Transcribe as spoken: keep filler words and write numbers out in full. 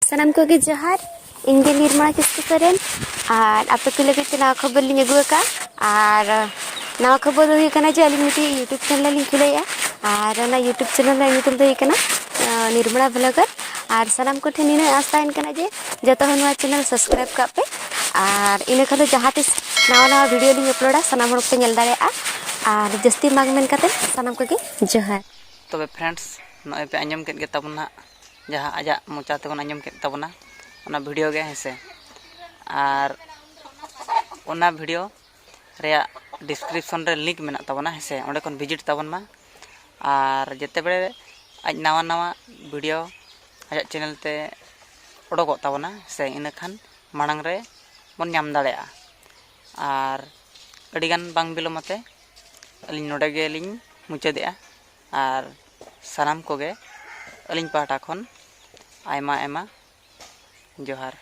ᱥᱟᱱᱟᱢ ᱠᱚᱜᱮ ᱡᱚᱦᱟᱨ᱾ ᱤᱧ ᱜᱮ ᱱᱤᱨᱢᱚᱞᱟ ᱠᱤᱥᱠᱩ ᱥᱚᱨᱮᱱ᱾ ᱟᱨ ᱟᱯᱮ ᱠᱚ ᱞᱟᱹᱜᱤᱫ ᱛᱮ ᱱᱟᱣᱟ ᱠᱷᱚᱵᱚᱨ ᱞᱤᱧ ᱟᱹᱜᱩ ᱟᱠᱟᱫᱼᱟ᱾ ᱟᱨ ᱱᱟᱣᱟ ᱠᱷᱚᱵᱚᱨ ᱫᱚ ᱦᱩᱭᱩᱜ ᱠᱟᱱᱟ ᱡᱮ ᱟᱹᱞᱤᱧ ᱢᱤᱫᱴᱤᱡ YouTube ᱪᱮᱱᱮᱞ ᱞᱤᱧ ᱠᱷᱩᱞᱟᱹᱣᱮᱫᱼᱟ᱾ ᱟᱨ ᱚᱱᱟ YouTube ᱪᱮᱱᱮᱞ ᱨᱮᱭᱟᱜ ᱧᱩᱛᱩᱢ ᱫᱚ ᱦᱩᱭᱩᱜ ᱠᱟᱱᱟ, ᱟᱸ, ᱱᱤᱨᱢᱚᱞᱟ ᱵᱷᱞᱚᱜᱟᱨ᱾ ᱟᱨ ᱥᱟᱱᱟᱢ ᱠᱚᱴᱷᱮᱱ ᱱᱤᱱᱟᱹᱜ ᱟᱥ ᱛᱟᱦᱮᱱ ᱠᱟᱱᱟ ᱡᱮ ᱡᱚᱛᱚ ᱦᱚᱲ ᱱᱚᱣᱟ ᱪᱮᱱᱮᱞ ᱥᱟᱵᱥᱠᱨᱟᱭᱤᱵᱽ ᱠᱟᱜ ᱯᱮ᱾ ᱟᱨ ᱤᱱᱟᱹ ᱠᱷᱟᱱ ᱫᱚ ᱡᱟᱦᱟᱸ ᱛᱤᱥ ᱱᱟᱣᱟ ᱱᱟᱣᱟ ᱵᱷᱤᱰᱤᱭᱳ ᱞᱤᱧ ᱟᱯᱞᱳᱰᱟ, ᱥᱟᱱᱟᱢ ᱦᱚᱲ ᱯᱮ ᱧᱮᱞ ᱫᱟᱲᱮᱭᱟᱜᱼᱟ᱾ ᱟᱨ ᱡᱟᱹᱥᱛᱤ ᱵᱟᱝ ᱢᱮᱱ ᱠᱟᱛᱮ ᱥᱟᱱᱟᱢ ᱠᱚᱜᱮ ᱡᱚᱦᱟᱨ᱾ ᱛᱚᱵᱮ friends, ᱱᱚᱜᱼᱚᱭ ᱯᱮ ᱟᱸᱡᱚᱢ ᱠᱮᱫ ᱜᱮ ᱛᱟᱵᱚᱱ ᱱᱟᱦᱟᱜ, ᱡᱟᱦᱟᱸ ᱟᱡᱟᱜ ᱢᱚᱪᱟ ᱛᱮᱵᱚᱱ ᱟᱸᱡᱚᱢ ᱠᱮᱫ ᱛᱟᱵᱚᱱᱟ, ᱚᱱᱟ ᱵᱷᱤᱰᱤᱭᱳ ᱜᱮ, ᱦᱮᱸ ᱥᱮ᱾ ᱟᱨ ᱚᱱᱟ ᱵᱷᱤᱰᱤᱭᱳ ᱨᱮᱭᱟᱜ description ᱨᱮ link ᱢᱮᱱᱟᱜ ᱛᱟᱵᱚᱱᱟ, ᱦᱮᱸ ᱥᱮ, ᱚᱸᱰᱮ ᱠᱷᱚᱱ visit ᱛᱟᱵᱚᱱ ᱢᱟ᱾ ᱟᱨ ᱡᱮᱛᱮ ᱵᱮᱲᱮ ᱟᱡ ᱱᱟᱣᱟ ᱱᱟᱣᱟ ᱵᱷᱤᱰᱤᱭᱳ ᱟᱡᱟᱜ ᱪᱮᱱᱮᱞ ᱛᱮ ᱚᱰᱳᱠᱚᱜ ᱛᱟᱵᱚᱱᱟ, ᱥᱮ ᱤᱱᱟᱹ ᱠᱷᱟᱱ ᱢᱟᱲᱟᱝ ᱨᱮ ᱵᱚᱱ ᱧᱟᱢ ᱫᱟᱲᱮᱭᱟᱜᱼᱟ᱾ ᱟᱨ ᱟᱹᱰᱤᱜᱟᱱ ᱵᱟᱝ ᱵᱤᱞᱚᱢ ᱟᱛᱮ ᱟᱹᱞᱤᱧ ᱱᱚᱰᱮ ᱜᱮᱞᱤᱧ ᱢᱩᱪᱟᱹᱫᱮᱜᱼᱟ᱾ ᱟᱨ ᱥᱟᱱᱟᱢ ᱠᱚᱜᱮ ᱟᱹᱞᱤᱧ ᱯᱟᱦᱴᱟ ᱠᱷᱚᱱ ᱟᱭᱢᱟ ᱟᱭᱢᱟ ᱡᱚᱦᱟᱨ᱾